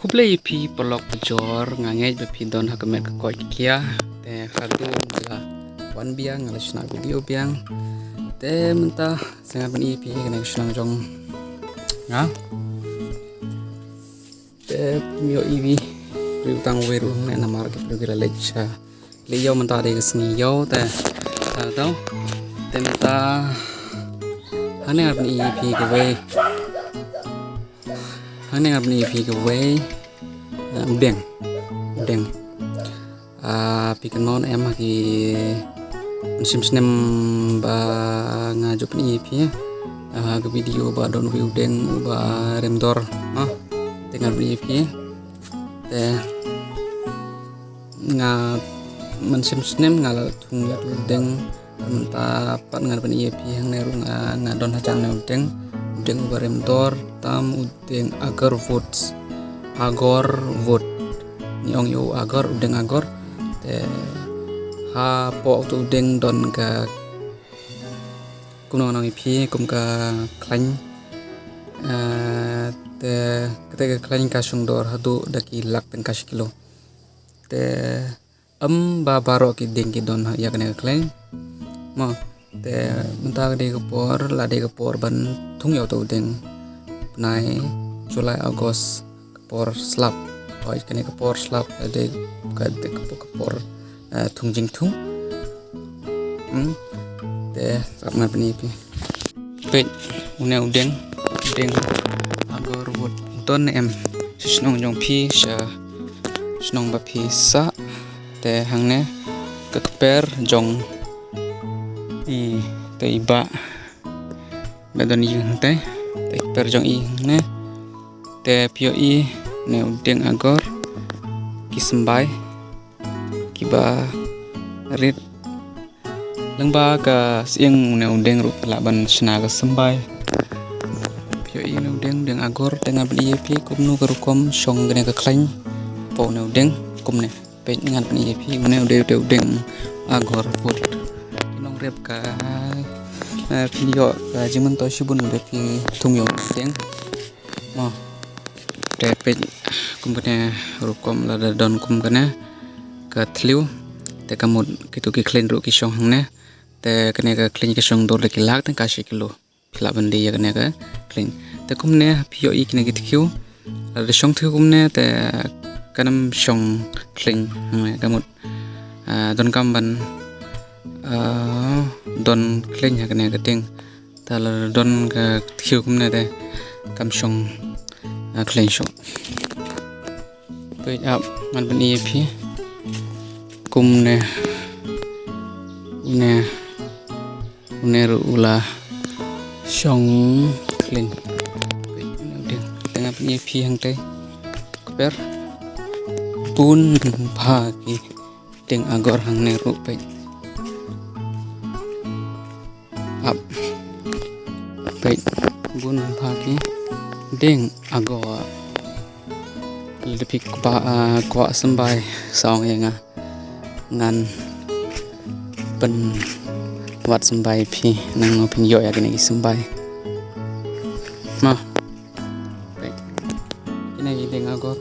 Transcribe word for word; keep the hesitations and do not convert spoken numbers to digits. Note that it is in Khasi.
Khublei ïa phi paralok bajor, nga ngeit ba phi don ha ka met ka koit ka khiah. Te haduh ba la wan biang nga la shna video biang. Te mynta sa ngan pyni ïa phi kane ka shnong jong nga. Te phi ïohi briew tang uwei ruh ne namar ki briew ki la leit sha leit ïew mynta dei ka sngi ïew te. Te mynta hangne ngan pyni ïa phi kawei. Hangne ngan pyni ïa phi kawei. Ah, u deng. U deng. Ah, phi kynmaw ne em ha ki mynsiem snem ba nga ju pyni ïa phi ha ka video ba don uwei u deng uba rem dor. Ah, te ngan pyni ïa phi. Te nga mynsiem snem nga la thung ïa u deng. Mynta pat ngan pyni ïa phi hangne ruh nga, nga don hajan ne u deng. U deng uba rem dor tam u deng agarwood. Agarwood. Ngi ong ïa u agar, u deng agar. Te hapoh uto u deng don ka, kumno ngan ong ïa phi, kum ka khlaiñ. Eh, te kata ka khlaiñ ka shong dor haduh da ki lak tyngka shi kilo. Te em ba baroh ki deng ki don ha ïa kane ka khlaiñ. Mo, te mynta ka dei ka por, la dei ka por ban thung ïa uto u deng. Bnai July, August, ka por slap. Hooid, kane ka por slap, la dei ka, ka, ka por, eh, thung jingthung. Hmm. Te sap ngan pyni ïa phi. Peit, une u deng, deng agarwood. Don ne em sha shnong jong phi, sha shnong ba phi sah. Te hangne ka kper jong i, te i bah. Ba don ïing hangtei. Te kper jong i hangne. Te phi ïohi ne u deng agar. Ki symbai kiba rit. Lyngba ka sying une u deng ruh lah ban shna ka symbai. Phi ïohi une u deng, deng agar, te ngan pyni ïa phi kumno ka rukom shong kane ka khlaiñ. Hapoh une u deng kumne. Peit ngan pyni ïa phi une u deng, u deng, u deng agarwood. Nongrep ka, eh, phin ïoh ka jingmyntoi shibun ba phi thung ïa u deng. Mo. Te peit kum kane rukom lada don kum kane ka thliew. Te ka mut kito ki khlaiñ ruh ki shong hangne. Te kane ka khlaiñ ka shong dor da ki lak tyngka shi kilo. Phi lah ban die ïa kane ka khlaiñ. Te kumne phi ïohi kine ki tkhiew. Lada shong tkhiew kumne te kan ym shong khlaiñ hangne ka mut, ah, donkam ban, ah, don khlaiñ ha kane ka deng. Te lada don ka tkhiew kumne te kam shong, ah, khlaiñ shuh. Peit ap ngan pyni ïa phi. Kumne. Une. Une ruh u la shong khlaiñ. Peit une u deng. Te ngan pyni ïa phi hangtei. Kper. Bun bha ki deng agar hangne ruh peit. Ap. Peit bun bha ki deng agar. Lada phi kwah, ah, kwah symbai sa ong ïa nga. Ngan pynwad symbai phi nangno phin ïoh ïa kine ki symbai. Ma. Peit. Kine ki deng agar.